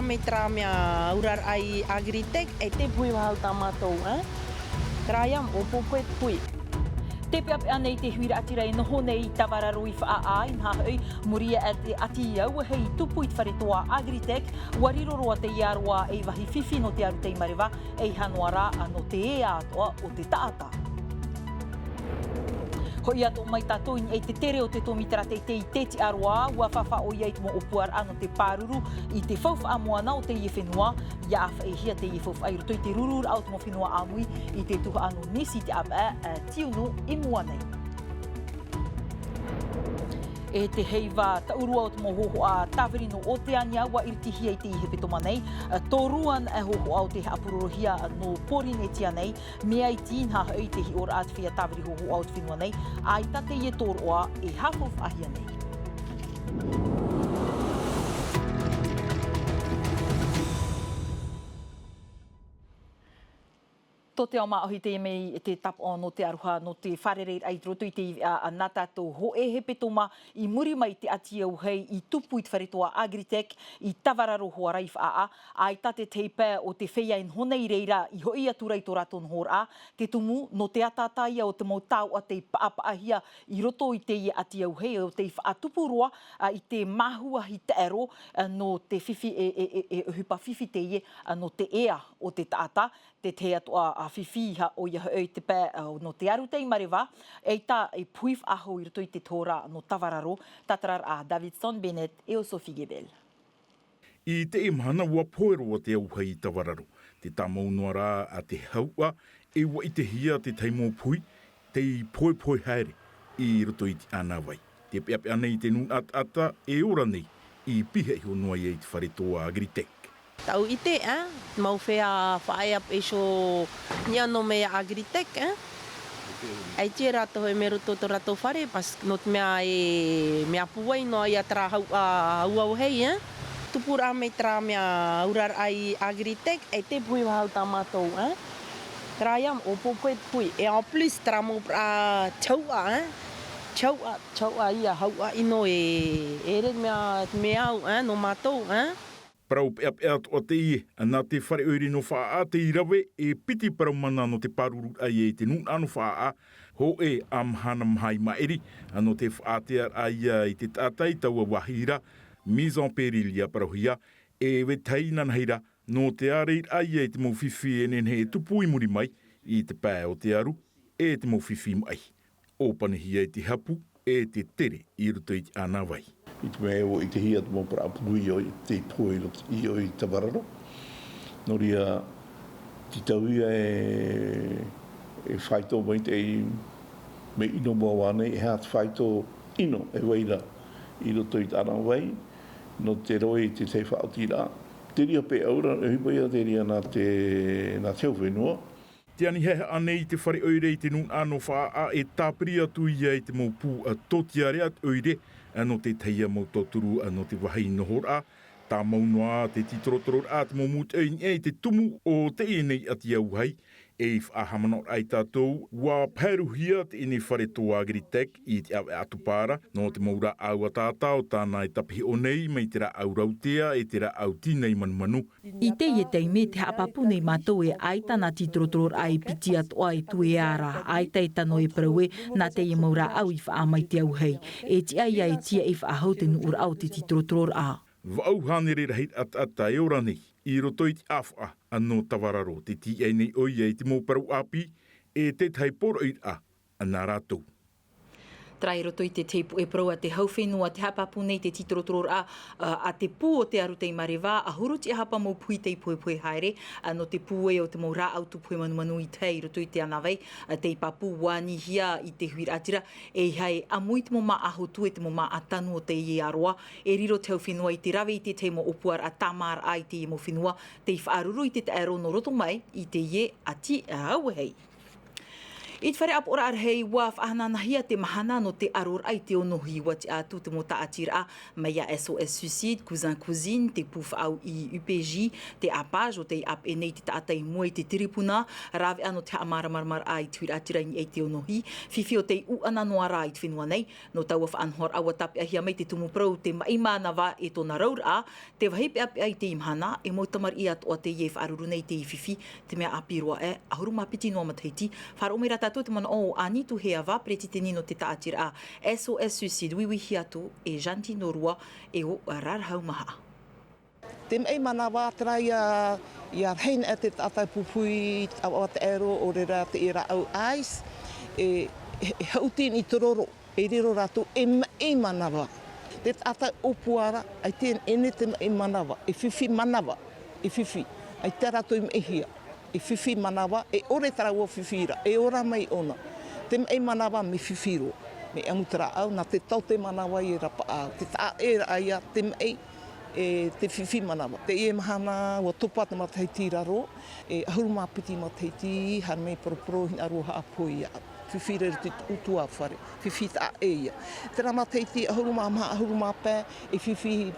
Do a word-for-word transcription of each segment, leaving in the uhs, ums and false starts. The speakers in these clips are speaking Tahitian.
Mai terā mea uraraʻa i Agritech, e te puhi vahau tā mātou, ā? Terā ia, ʻo pōpō e te puhi. Te peʻapeʻa nei te huiraʻatira e noho nei i Tavararo i Faʻaʻā, inaha hoʻi, muri iho i te ʻati auahi i tupu i te fare toa Agritech, ʻua riro roa teie aroā ei vāhi fifi nō te aru tei mareva, ʻeiaha noa rā nō te ea atoʻa o te taʻata. Hoʻi atoʻa mai tātou i niʻa i te tere o te tōmitera teitei i te tiʻa roa, ʻua faʻafaʻaʻo ia i te mau ʻōpuaraʻa nō te pāruru i te faufaʻa moana o teie fenua, ʻia ʻāfaʻihia teie faufaʻa i roto i te rururaʻa o te mau fenua ʻāmui i te tuhaʻa nō Nisi i te ʻāvaʻe, ā, tiunu i mua nei. E te heiva taʻurua o te mau hōhoʻa tāviri nō Oteania ʻua iritihia i teie hepetoma nei, ā, toru anaʻe hōhoʻa o tē haʻapurorohia nō Pōrīnetia nei, mea iti inaha hoʻi te hiʻoraʻa a te feiā tāviri hōhoʻa o te fenua nei, ʻaita teie tōroʻa e haʻafaufaʻahia nei. Tō te ao māʻohi teie mai te tāpaʻo nō te aroha, nō te fārereiraʻa i roto i te iveʻa a nā tātou hōʻē hepetoma i muri mai i te ʻati auahi i tupu i te fare toa Agritech i Tavararo hoʻi ra i Faʻaʻā, ʻaita te teipa o te feiā e noho nei i reira i hoʻi atu ra i tō rātou nohoraʻa, te tumu nō te ataata ia o te mau taoʻa tei paʻapaʻahia i roto i teie ʻati auahi, ʻo tei faʻatupu roa, ā, i te māhuahi taʻero, ā, nō te fifi e, e, e, e ʻohipa fifi teie, ā, nō te ea o te taʻata, te tahi atoʻa, ā, fifi ʻoia hoʻi te pae, ā, nō te aru tei mareva, ʻeita e puhi faʻahou i roto i te tohorā nō Tavararo, tātararaʻa a Davidson Bennett e ʻo Sophie Gebel. I teie mahana ʻua pohe roa te auahi i Tavararo, tē tāmau noa ra te hauʻa, e ʻua ʻitehia te tahi mau puhi, tei pohepohe haere i roto i te ʻānāvai. Tē peʻapeʻa nei te nūnaʻa taʻata e ora nei i pihaʻi iho noa ia i te fare toa Agritech. Tau ʻite, ā, mau feiā faʻaea pēʻe iho niʻa nō mai Agritech, ā. ʻAita rātou e mea roto tō rātou fare, parce que nō te mea e mea pūai noa ia terā hauʻa, hauʻa auahi, ā. Tupuraʻa mai terā mea uraraʻa i Agritech, e te puhi vahau tā mātou, ā. Terā ia, ʻo pōpō e te puhi. Et en plus, terā mau parau, ā, tauʻa, ā. Tauʻa, tauʻa ia, hauʻa ʻino e, e ʻere mea, mea au, ā, nō mātou, ā. Parau peʻapeʻa atoʻa teie, nā te fare ʻoire nō Faʻaʻā tei rave e piti parau mana nō te pārururaʻa i te nūnaʻa nō Faʻaʻā, hōʻē ā mahana maha i maʻiri, nō te faʻatearaʻa ia i te taʻata i taua vāhi ra, mise en péril ia parauhia, e vetahi inanahi ra, nō te ārairaʻa ia i te mau fifi e nehenehe e tupu i muri mai, i te pae o te aru, e te mau fifi maʻi. ʻŌpanihia i te hapu, e te tere i roto i te ʻānāvai. I te mea ʻua ʻitehia te mau parau puhi ʻoia tei pohe i roto, i, ʻoia i Tavararo. Nō reira, tītauhia e, e faito maitaʻi mea ʻino mau ānei, e aha te faito ʻino e vai ra i roto i te ʻānāvai, nō te rohe i te tahi faʻaotiraʻa. Te reira paʻi ʻaore ra, e ʻohipa ia te reira nā te, nā te hau fenua. Te anihea ānei i te fare ʻoire i te nūnaʻa nō Faʻaʻā e tāpiri atu ia i te mau pū, ā, tōtiare ʻoire, ā, nō te tahi ā mau tauturu, ā, nō te vāhi nohoraʻa, tāmau noa te tītorotororaʻa te mau mūtoʻi i niʻa i te tumu o teie nei ʻati auahi, e i faʻahaʻamanaʻoraʻa ia tātou, ʻua paeruhia teie nei fare toa Agritech i te ʻāvaʻe ʻatupā ra, nō te mau rāʻau ataata o tāna e tāpiʻi nei mai te rāʻau rautea e te rāʻau tīnai manumanu, I teie taime, tē haʻapāpū nei mātou e ʻaita nā tītorotororaʻa e piti atoʻa e tuea ra, ʻaita e tano e parau ē, nā teie mau rāʻau i faʻaʻā mai te auahi. E tiʻa ia e tīaʻi faʻahou te nuʻuraʻa o te tītorotororaʻa. Vaʻu hānere rahi ataata e ora nei, i roto i te ʻāfaʻa, ā, nō Tavararo, tē tīaʻi nei ʻoia i te mau parau ʻāpī, e te tahi poroʻiraʻa, ā, nā rātou. Terā i roto i te teipu e parau a te hau fenua, tē haʻapāpū nei te tītorotororaʻa, ā, a te pū o te aru tei mareva, ʻahuru tiʻahapa mau puhi tei pohepohe haere, ā, nō te pūai o te mau rāʻau tūpohe manumanu i tae i roto i te ʻānāvai, ā, tei pāpū ʻua anihia i te huiraʻatira, e ʻeiaha e ʻamu i te mau māʻa hotu e te mau māʻa tanu o teie aroā, e riro te hau fenua i te rave i te tahi mau ʻōpuaraʻa tāmāraʻa i teie mau fenua, tei faʻaruru i te taʻero nō roto mai i teie ʻati auahi. I te fare ʻāpoʻoraʻa rahi, ua faʻahanahanahia te mahana nō te ʻaroraʻa i te ono hiʻoraʻa atu te mau taʻatiraʻa mai iā S O S Suicide, Cousin Cousine, te pū faʻaau i U P J, te APAJ, ʻo tei ʻāpeʻe nei te taʻata i mua i te tiripuna, rāveʻa nō te haʻamāramaramaraʻa i te huiraʻatira i niʻa i te ono hī, fifi ʻo tei ʻūʻana noa rā i te fenua nei. Nō taua faʻanahoraʻa ua tāpeʻahia mai te tumu parau te maʻi manava e tōna rauraʻa, te vāhi peʻapeʻa i teie mahana, e mau tamariʻi atoʻa teie e faʻaruru nei i teie fifi, te mea ʻāpī roa aʻe, ʻahuru mā piti noa matahiti. Faʻaroʻo mai rā tātou te manaʻo o Ani Tuheava, peretiteni nō te taʻatiraʻa S O S Suicide, uiuihia atu e Jeanne Tinorua, e ʻo Rarahau Maha. Te maʻi manava, terā ia, ia rahi ana te taʻata e pupuhi i te ʻāvaʻe taʻero, ʻo reira te rāʻau ice, e, e, e haʻutini i te roro, e riro rātou e maʻi manava. Te taʻata ʻōpua ra, ʻaita e, e nehenehe te maʻi manava, e fifi manava, e fifi, ʻaita rātou i maʻihia, e fifi manava, e ʻore terā ua fifi ra, e ora mai ʻōna. Te maʻi manava mea fifi roa, mea ʻamu te rāʻau, nā te taote manava i rapaʻau, te taʻaʻēraʻa ia, te maʻi, e te fifi manava. Teie mahana, ua topa te matahiti i raro, e ʻahuru mā piti matahiti, haere mai poroporo hinaʻaro haʻapohe ia. Fifi rere te utuāfare, fifi taʻaʻē ia. Terā matahiti, ʻahuru mā maha, ʻahuru mā pae, e fifi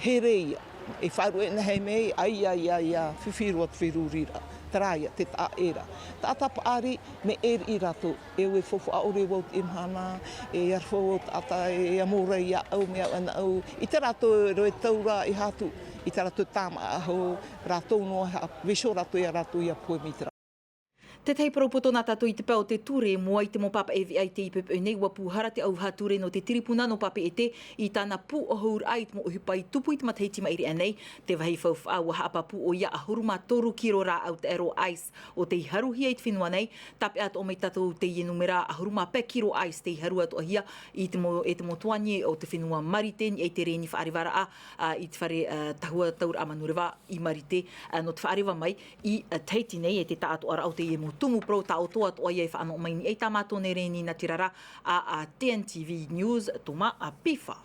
here ia. E faʻaruʻe nei mai, ʻaita, ʻaita, ʻaita, fifi roa te feruriraʻa. Terā ia, te taʻaʻēraʻa. Taʻata paʻari, mea ʻē riʻi rātou. E ʻua faufaʻa ʻore vau i teie mahana, e aroha vau taʻata e amo ra iāʻu, mea au ana au. ʻIte rātou e rave taura i hatu, ʻite rātou tāmāʻa aho, rātou noa e haʻavīsio rātou ia rātou ia pohe mai terā. Te tahi parau poto nā tātou i te pae o te ture, mua i te mau pāpaʻi veʻa i teie poʻipoʻi nei, ua pūhara te ʻauvaha ture nō te tiripuna nō Papeʻete i tāna pūʻohuraʻa i te mau ʻohipa i tupu i te matahiti i maʻiri aʻe nei. Te vāhi faufaʻa ua haʻapāpū ʻoia ʻahuru mā toru kiro rāʻau taʻero ice ʻo tei haruhia i te fenua nei. Tāpeʻa atoʻa mai tātou teie nūmera, ʻahuru mā pae kiro ice tei haru atoʻahia i te mau, e te mau tuahine o te fenua Marite, i niʻa i te reni faʻarevaraʻa, ā, i te fare, ā, tahua tauraʻa manureva i Marite, ā, nō te faʻareva mai i, ā, Tahiti nei, e te taʻatoʻaraʻa o teie mau tumu parau, taʻoto atoʻa ia e faʻanaho mai i niʻa i tā mātou nei reni natirara, ā, ā, T N T V News, Thomas, ā, Pifa.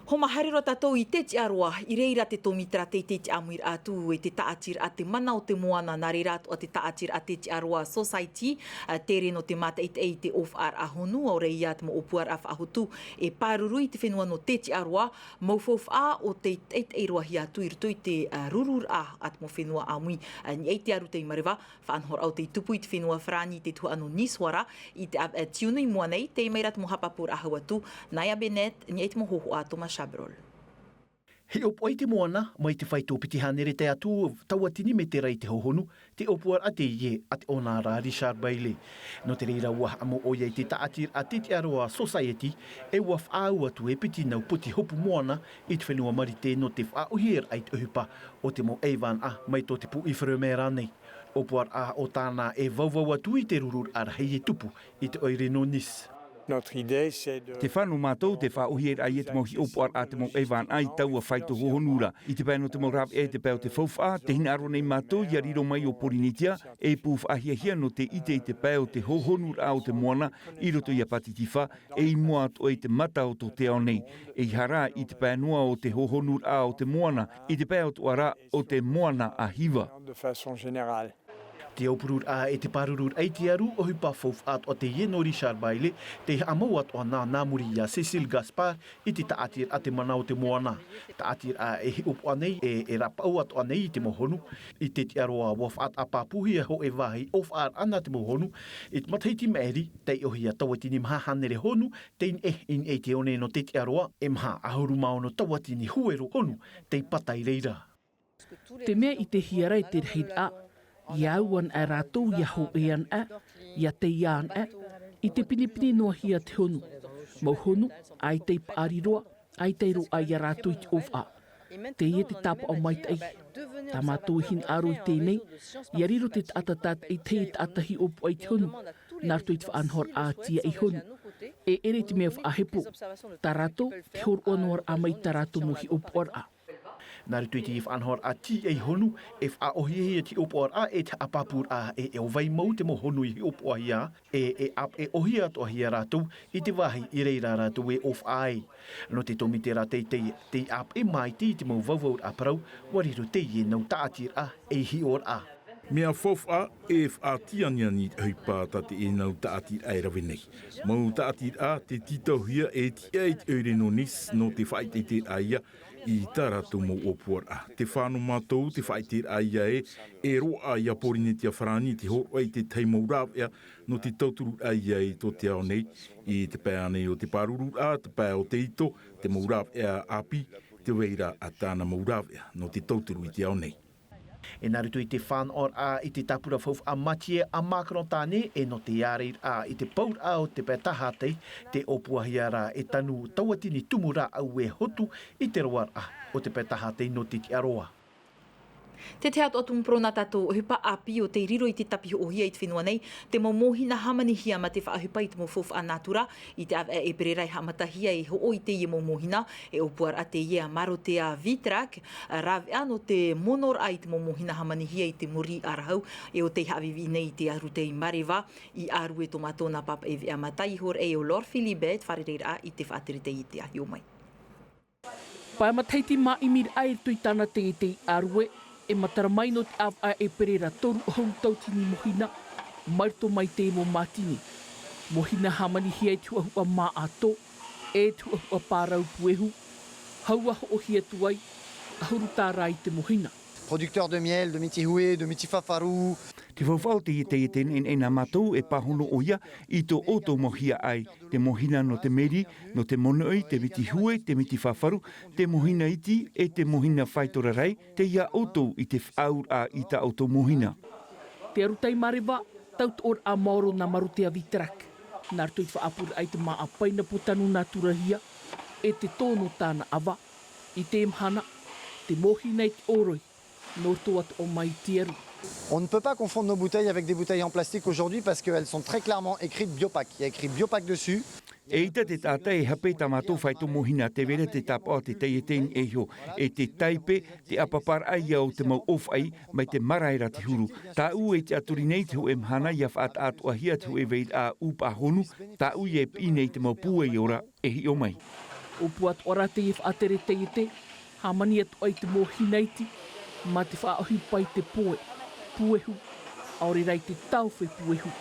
Hōmā haere roa tātou i Tetiaroa, i reira te tōmitera teitei te ʻāmuiraʻa atu e te taʻatiraʻa Te Mana o te Moana, nā reira atoʻa te taʻatiraʻa Tetiaroa Society, ā, tere nō te mātaʻitaʻi i te ʻōfaʻaraʻa honu, ʻaore ia te mau ʻōpuaraʻa faʻahotu e pāruru i te fenua nō Tetiaroa, mau faufaʻa ʻo tei taʻitaʻi roa hia atu i roto i te, ā, rururaʻa a te mau fenua ʻāmui, ā, i niʻa i te aru tei mareva, faʻanahoraʻa ʻo tei tupu i te fenua Farāni i te tuhaʻa nō Nice hoʻi ra, i te ʻāvaʻe Tiunu i mua nei, tei mai ra te mau haʻapāpūraʻa hau atu, Naya Bennett, i niʻa i te mau hōhoʻa a Thomas Chabrol. Hiʻopoʻa i te moana, mai te fāito piti hānere tae atu tauatini mētera i te hōhonu, te ʻōpuaraʻa teie a te ʻōnāraʻa Richard Bailey. Nō te reira ua haʻamau ʻoia i te taʻatiraʻa Tetiaroa Society, e ua faʻaau atu e piti nau poti hopu moana i te fenua Marite nō te faʻaʻohiparaʻa i te ʻohipa o te mau ʻaivānaʻa mai tō te pū Ifremer rānei. ʻŌpuaraʻa ʻo tāna e vauvau atu i te rururaʻa rahi e tupu i te ʻoire nō Nice. Te fano mātou te faʻaʻohiparaʻa i te mau hiʻopoʻaraʻa a te mau ʻaivānaʻa i taua fāito hōhonu ra. I te pae nō te mau rāveʻa i te pae o te faufaʻa, tē hinaʻaro nei mātou ʻia riro mai ʻo Pōrīnetia, e pū faʻahiahia nō te ʻite i te pae o te hōhonuraʻa o te moana i roto iā Pātitifā, e i mua atoʻa i te mata o tō te ao nei. ʻEiaha rā i te pae noa o te hōhonuraʻa o te moana, i te pae atoʻa ra o te moana a Hiva. Te aupururaʻa e te pārururaʻa i te aru, ʻohipa faufaʻa atoʻa teie nō Richard Bailey, tei haʻamau atoʻa nā, nā muri iā Cécile Gaspard i te taʻatiraʻa Te Mana o te Moana. Taʻatiraʻa e hiʻopoʻa nei, e, e rapaʻau atoʻa nei i te mau honu. I Tetiaroa ua faʻataʻa pāpūhia hōʻē vāhi ʻōfaʻaraʻa nā te mau honu, i te matahiti maʻiri, tei ʻohia tauatini maha hānere honu, tei niʻa i niʻa i te one nō Tetiaroa, e maha ʻahuru mā ono tauatini huero honu, tei pata i reira. Te mea ʻitehia ra e te rahiraʻa, ʻia au anaʻe rātou, ʻia hōʻē anaʻe, ʻia teiā anaʻe, i te pinepine noa hia te honu. Mau honu, ʻaita i paʻari roa, ʻaita i roaʻa ia rātou i te ʻōfaʻa. Teie te tāpaʻo maitaʻi. Tā mātou e hinaʻaro i teie nei, ʻia riro te taʻata tātaʻitahi e taʻata hiʻopoʻa i te honu, nā roto i te faʻanahoraʻa tīaʻi honu. E ʻere i te mea faʻahepo, tā rātou, te hōroʻa noa raʻa mai i tā rātou mau hiʻopoʻaraʻa. Nā roto i te faʻanahoraʻa tīaʻi honu, e faʻaʻohipa te hiʻopoʻaraʻa e te haʻapāpūraʻa e, e ʻo vai mau te mau honu i hiʻopoʻahia, e, e ʻāp-, e ʻohia atoʻahia rātou i te vāhi i reira rātou e ʻōfaʻa ai. Nō te tōmitera teitei, tei ʻāpeʻe maitaʻi i te mau vauvauraʻa parau, ʻua riro teie nau taʻatiraʻa ei hiʻoraʻa. Mea faufaʻa e faʻatianiani i te ʻohipa tā te ʻenau tāʻatiraʻa e rave nei. Mau tāʻatiraʻa te tītauhia e tiʻa i te ʻoire nō Nice nō te faʻaʻiteʻiteraʻa ia i tā rātou mau ʻōpuaraʻa. Te fā nō mātou te faʻaʻiteraʻa ia ē, e roaʻa ia Pōrīnetia Farāni te hōroʻa i te tahi mau rāveʻa nō te tautururaʻa ia i tō te ao nei, i te pae ānei o te pārururaʻa, te pae o te ito, te mau rāveʻa ʻāpī, te vai ra ā tāna mau rāveʻa nō te tauturu i te ao nei. E nā roto i te fānaʻoraʻa i te tāpura faufaʻa Mathieu a Macron tāne e nō te ārairaʻa i te pouraʻa o te pae tahatei, te ʻōpuahia rā e tanu tauatini tumu rāʻau e hotu i te roaraʻa o te pae tahatei nō te tiʻaroa. Te tahi atu atu mau parau nā tātou ʻohipa ʻāpī o tei riro i te tāpihoʻohia i te fenua nei, te mau mōhina hāmanihia mā te faʻaʻohipa i te mau faufaʻa nātura, i te ʻāvaʻe ʻēperēra e haʻamatahia e hoʻo i teie mau mōhina, e ʻōpuaraʻa teie a Marotea Vitrak, rāveʻa nō te monoraʻa i te mau mōhina hāmanihia i te muri ʻarahau, e ʻo tei haʻaviʻiviʻi nei i te arutei mareva, i ʻārue tō mātou nā pāpaʻi veʻa mata i hōroʻa e ʻo Laure Philibert, fārereiraʻa i te faʻatere teie i te ahiahi mai. Pae matahiti māʻimiraʻa i roto i tāna teitei ʻārue, e matara mai nō te ʻāvaʻe ʻēperēra toru ʻahuru tauatini mōhina, mai roto mai te mau mātini. Mōhina hāmanihia i te huʻahuʻa māʻato, e te huʻahuʻa pārau puehu, hau a hoʻohia atu ai, ʻahuru tāra i te mōhina. Producteur de miel, de miti hue, de miti fafaru. Te faufaʻa o teie taiete neʻineʻi nā mātou e pāhono ʻoia i tō ʻoutou mau hiaʻai, te mōhina nō te meri, nō te monoʻi, te miti hue, te miti fafaru, te mōhina iti, e te mōhina faitorarai, tei iā ʻoutou i te faʻaauraʻa i tā ʻoutou mōhina. Te arutei mareva, tautoʻoraʻa maoro nā Marotea Vitrak. Nā roto i te faʻaʻāpūraʻa i te māʻa painapo tanu nāturahia, e te tō nō tāna ʻava, i teie mahana, te mōhina i te ʻōroi, nō roto atoʻa mai i te aru. On ne peut pas confondre nos bouteilles avec des bouteilles en plastique aujourd'hui parce qu'elles sont très clairement écrites Biopac. Il y a écrit Biopac dessus. ʻEita te taʻata e hape tā mātou faito mōhina, tē vai ra te tāpaʻo a te taiete i niʻa iho, e te taipe, te ʻāpaparaʻa ia o te mau ʻōfaʻi, mai te marae ra te huru. Tāʻu e tiʻaturi nei te hōʻē mahana ʻia faʻataʻatoʻahia te hōʻē vairaʻa ʻūpaʻa honu, tāʻu ʻia piʻi nei te mau pūai ora e hiʻo mai. ʻŌpua atoʻa rā teie faʻatere taiete, hāmani atoʻa i te mōhina iti, mā te faʻaʻohipa i te poe, puehu, ʻaore rā i te tāofe puehu.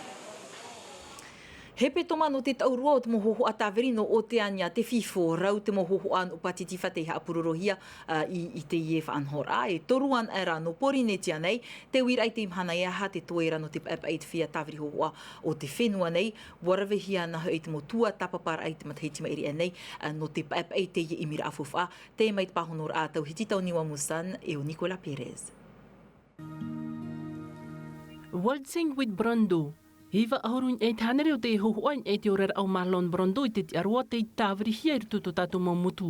Hepetoma nō te taʻurua o te mau hōhoʻa tāviri nō Oteania, te FIFO, rau te mau hōhoʻa nō Pātitifa tei haʻapurorohia, ā, i, i teie faʻanahoraʻa, e toru anaʻe rā nō Pōrīnetia nei, te uiraʻa i teie mahana e aha te toe ra nō te paʻepaʻe i te feiā tāviri hōhoʻa o te fenua nei, ʻua ravehia anaʻe hoʻi te mau tuatāpaparaʻa i te matahiti maʻiri aʻe nei, ā, nō te paʻepaʻe i teie ʻimiraʻa faufaʻa, teie mai te pāhonoraʻa a Tauhiti Tauniua Musan e ʻo Nicolas Pérez. Waltzing with Brando. Iva ʻahuru i niʻa i te hānere o te hōhoʻa i niʻa i te oraraʻa o Marlon Brando i te tiʻaroa tei tāvirihia i roto i tō tātou mau motu.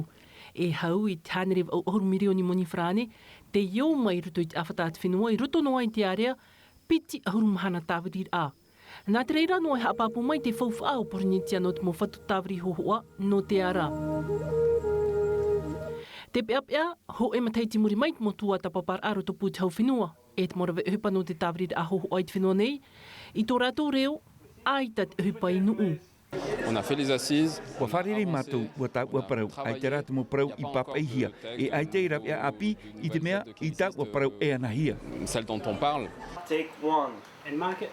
E hau i te hānere vaʻu ʻahuru mirioni moni farāne, tei ō mai i roto i te ʻāfata a te fenua i roto noa i te ārea, piti ʻahuru mahana tāviriraʻa. Nā te reira noa e haʻapāpū mai te faufaʻa o Pōrīnetia nō te mau fatu tāviri hōhoʻa nō te ara. Te peʻapeʻa, hōʻē matahiti i muri mai te mau tuatāpaparaʻa roto pū i te hau fenua, e te mau rave ʻohipa nō te tāviriraʻa hōhoʻa i te fenua nei, i tō rātou reo, ʻaita te ʻohipa i nuʻu. On a fait les assises. ʻUa fārerei mātou, ʻua tāuʻa parau, ʻaita rā te mau parau i pāpaʻihia, e ʻaita e rāveʻa ʻāpī, i te mea, i tāuʻa parau e anahia. Celle dont on parle. Take one. And mark it.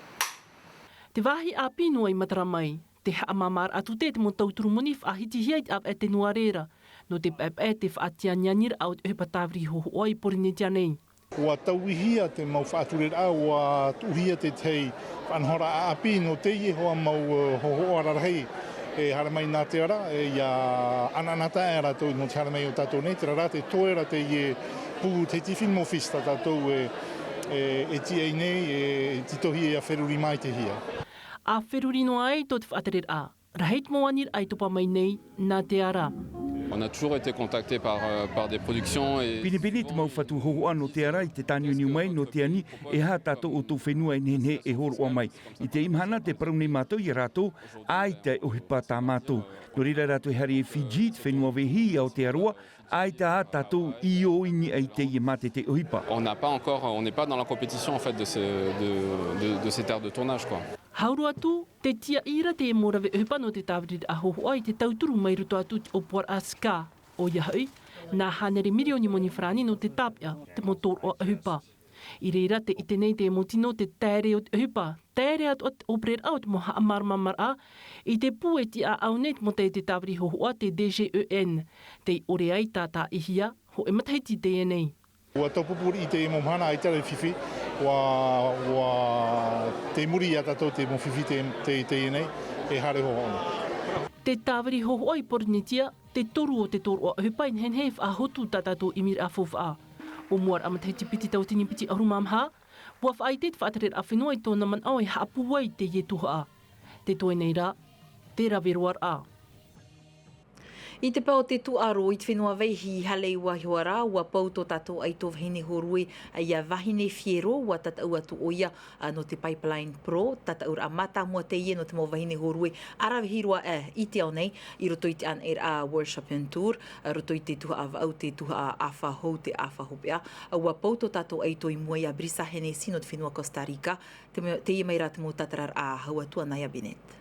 Te vāhi ʻāpī noa i matara mai, te haʻamāmāraʻa tute te mau tauturu moni faʻahitihia i te ʻāvaʻe Tenuare ra, nō te paʻepaʻe te faʻatianianiraʻa o te ʻohipa tāviri hōhoʻa i Pōrīnetia nei. ʻUa tauihia te mau faʻatureraʻa, ʻua tuʻuhia te tahi faʻanahoraʻa ʻāpī nō teie hoʻi mau, ē, hōhoʻa rarahi e haere mai nā te ara, e ʻia ʻanaʻanatae rātou nō te haere mai o tātou nei, terā rā te toe ra teie pū, te Tiffin Mofis tā tātou e, e, e tiʻa nei, e tītauhia ʻia feruri maitaʻihia. ʻA feruri noa ai tō te faʻatereraʻa. Rahi te mau aniraʻa i topa mai nei, nā te ara. On a toujours été contacté par, euh, par des productions et... Pinepine te mau fatu hōhoʻa nō te ara i te tāniuniu mai nō te ani, e aha tā tō ʻoutou fenua e nehenehe e hōroʻa mai. I teie mahana tē parau nei mātou ia rātou, ʻaita e ʻohipa tā mātou. Nō reira rātou e haere i Fiji, te fenua vehi i Aotearoa, ʻaita ā tātou i ʻō i niʻa i teie mātete ʻohipa. On n'a pas encore, on n'est pas dans la compétition, en fait, de ce, de, de, de ces terres de tournage, quoi. Hau roa atu, te tiaʻi ra te mau rave ʻohipa nō te tāviriraʻa hōhoʻa i te tauturu mai roto atu i te ʻōpuaraʻa SCA. ʻOia hoʻi, nā hānere mirioni moni farāne nō te tāpeʻa te mau tōroʻa ʻohipa. I reira te ʻite nei te mau tino te taere o te ʻohipa, taere atu ʻo te ʻōpereraʻa o te mau haʻamāramaramaraʻa, i te pū e tiʻaʻau nei te mau taʻata i te tāviri hōhoʻa te D G E N, tei ʻore ai tātaʻihia, hōʻē matahiti teie nei. ʻUa taupupū i te mau mahana ʻaita rā fifi, ʻua, ʻua tei muri iā tātou te mau fifi te, te, teie nei, e haere hōhoʻa. Te tāviri hōhoʻa i Pōrīnetia, te toru o te tōroʻa ʻohipa i nehenehe e faʻahotu tā tātou ʻimiraʻa faufaʻa. ʻO mua rā matahiti piti tauatini piti ʻahuru mā maha, ʻua faʻaʻite te faʻatereraʻa fenua i tōna manaʻo e haʻapūai teie tuhaʻa. Te toe nei rā, te rave roa rā. I te pae o te tūʻaro i te fenua Vaihi i Haleiwa iho ā rā, ʻua pau tō tātou ʻaito vahine hōrue, ʻo Vahine Fiero, ʻua tataʻu atu ʻoia, ā, nō te Pipeline Pro, tataʻuraʻa mātāmua teie nō te mau vahine hōrue ʻaravihi roa, ā, i te ao nei, i roto i te ʻānaʻiraʻa World Champion Tour, ā, roto i te tuhaʻa vaʻu, te tuhaʻa ʻāfa hou, te ʻāfa hopeʻa, ā, ʻua pau tō tātou ʻaito i mua ia Brisa Hennessy nō te fenua Costa Rica, te mea, teie mai rā te mau tātararaʻa hau atu a Naya Bennett.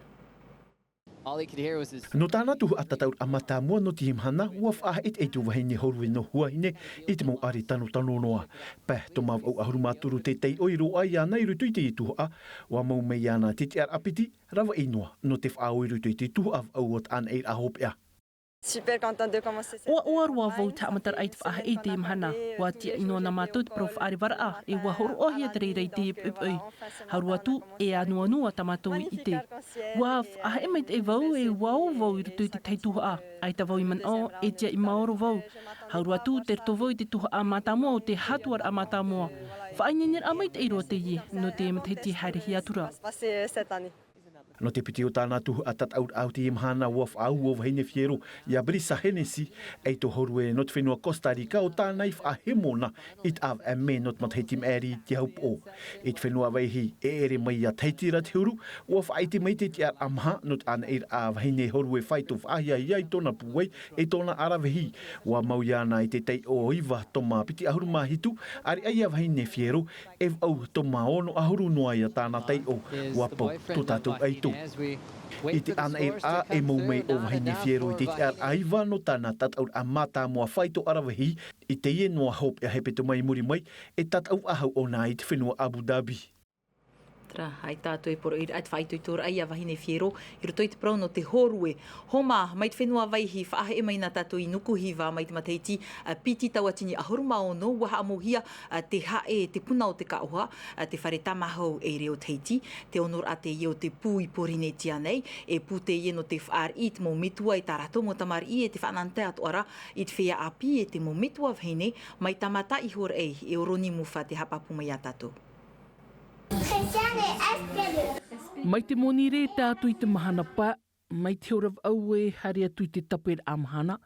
All he could hear was his Nō tāna tuhaʻa tataʻuraʻa mātāmua nō teie mahana, ʻua faʻaʻite te ʻaito vahine hōrue nō Huahine i te mau ʻare tanotano noa. Pae tōmā vaʻu ʻahuru mā toru te taiʻo i roaʻa iāna i roto i teie tuhaʻa, ʻua mau mai iāna te tiʻaraʻa piti, ravaʻi noa, nō te faʻaō i roto i te tuhaʻa vaʻu o te ʻānaʻiraʻa hopeʻa. Super content de commencer cette ʻOaʻoa roa vau te haʻamataraʻa i te faʻaheʻe i teie mahana. ʻUa tiʻa ʻino na mātou te parau faʻarevaraʻa, e ʻua hōroʻahia te reira i teie poʻipoʻi. Hau roa atu, e anuanu ā tā mātou i ʻite. ʻUa faʻaheʻe maitaʻi vau, e ʻua ō vau i roto i te tahi tuhaʻa. ʻAita vau i manaʻo, e tiʻa i maoro vau. Hau roa atu, tei roto vau i te tuhaʻa mātāmua o te hatuaraʻa mātāmua. Faʻaineineraʻa maitaʻi roa teie, nō te matahiti haerehia atu ra. Nō te piti o tāna tuhaʻa tataʻuraʻa o teie mahana, ʻua faʻaau ʻo Vahine Fiero ia Brisa Hennessy, ʻaito hōrue nō te fenua Costa Rica, ʻo tāna i faʻahemo na i te ʻāvaʻe mē nō te matahiti maʻiri i te ahupoʻo. I te fenua Vaihi, e ʻere mai ia Tahiti ra te huru, ʻua faʻaʻite mai te tiʻaraʻa maha nō te ʻānaʻiraʻa vahine hōrue faito faʻahiahia i tōna pūai, e tōna ʻaravihi. ʻUa mau iāna i te taiʻo iva tōmā piti ʻahuru mā hitu, ʻāreʻa ia Vahine Fiero, e vaʻu tōmā ono ʻahuru noa ia tāna taiʻo, ʻua pau tō tātou ʻaito. I te ʻānaʻiraʻa, e mau mai ʻo Vahine Fiero i te tiʻaraʻa iva nō tāna tataʻuraʻa mātāmua faito ʻaravihi, i teie noa hopeʻa hepetoma i muri mai, e tataʻu faʻahou ʻōna i te fenua Abu Dhabi. Terā, ʻaita atu e poroʻi ra, te faʻaitoitoraʻa ia Vahine Fiero, i roto i te parau nō te hōrue. Homa, mai te fenua Vaihi, faʻaheʻe mai na tātou i Nukuhiva, mai te matahiti, ā, piti tauatini ʻahuru mā ono, ʻua haʻamauhia, ā, te haʻe, te puna o te kāʻoha, ā, te fare tāmāhou e reo Tahiti, te onoraʻa teie o te pū i Pōrīnetia nei, e pū teie nō te fāriʻi i te mau metua e tā rātou mau tamariʻi, e te faʻanahoraʻa atoʻa ra i te feiā ʻāpī, e te mau metua vahine, mai Tāmata iho ra, e Oroni Mufa te haʻapāpū mai iā tātou. Mai te moni rē tae atu i te mahana pae, mai te hora vaʻu e haere atu i te taperaʻa mahana,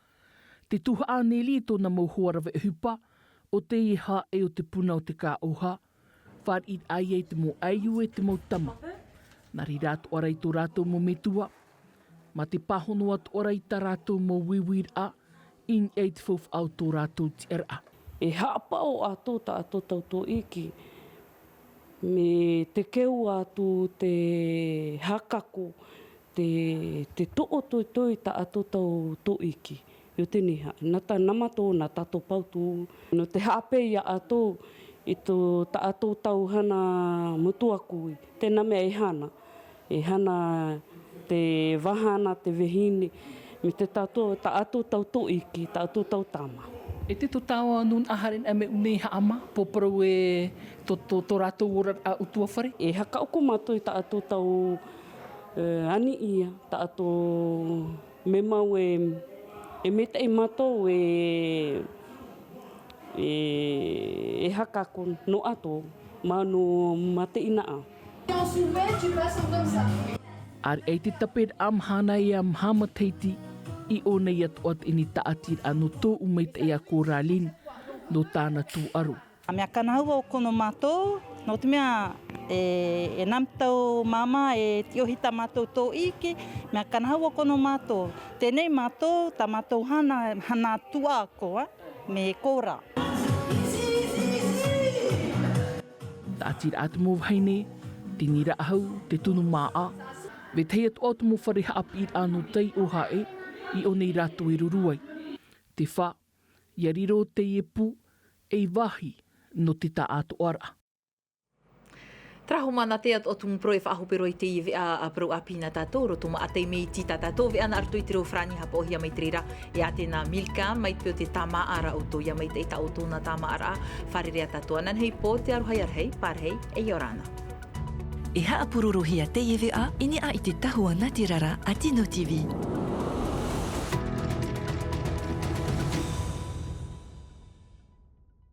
te tuhaʻa a Neli e tōna mau hoa rave ʻohipa, ʻo teie haʻe o te puna o te kāʻoha, fāriʻiraʻa ia i te mau ʻaiū e te mau tama. Nā reira atoʻa ra i tō rātou mau metua, mā te pāhono atoʻa ra i tā rātou mau uiuiraʻa, i niʻa i te faufaʻa o tō rātou tiʻaraʻa. E haʻapaʻo atoʻa tātou tau tōʻiki, mea keu atu te hakaku, te, te toʻotoitoi tātou tau tōʻiki. Io tēnei haʻe, nā tā, nā mātou, nā tātou pātū, nō te haʻapeʻe iā ʻoutou i tō tātou tau hana motuʻa kui, tēnā mea e hana. E hana te vahine, te vahine, mea tātou, tātou tau tōʻiki, tātou tau tama. E te tō tāua nūnaʻa haere nā mea ʻū nei haʻamā, pōparau e tō, tō, tō rātou oraraʻa ʻutuāfare? E hakaʻoʻo mātou i tātou tau, e, ani ia, tātou mea mau e, e maitaʻi mātou e, e, e hakaku noa atu, manu mateʻinaʻa. ʻĀreʻa i te taperaʻa mahana e maha matahiti, i ʻō nei atoʻa teie tāʻatiraʻa nō tōʻu maitaʻi a Coraline, nō tāna tūʻaro. Mea kanahua ʻo kono mātou, nō te mea, e, e nā mātou māmā e tiʻohi tā mātou tōʻiki, mea kanahua ʻo kono mātou. Teie mātou, tā mātou hana, hana tuaʻa koa, mea kora. Tāʻatiraʻa te mau vahine, te nīraʻa hau, te tunu māʻa, vetahi atoʻa o te mau fare haʻapiʻiraʻa nō taiʻo haʻe, i ʻō nei rātou e ruru ai. Te fā, ʻia riro teie pū, ei vāhi, nō te taʻatoʻaraʻa. Tarahu mana te atu atu mupro e faʻahope roa i teie veʻa a parau ʻāpī nā tātou roto maʻatai me iti tā tātou veʻa nā roto i te reo farāni hapaʻohia mai te reira e ʻātena milka mai te peu te tāmāʻaraʻa o tō ia mai te ʻita o tōna tāmāʻaraʻa. Fārerei a tātou ananahi pō te aroha ia rahi pārahi. E ora na. E haʻapurorohia teie veʻa i niʻa i te tahua nā te rara a tino tv.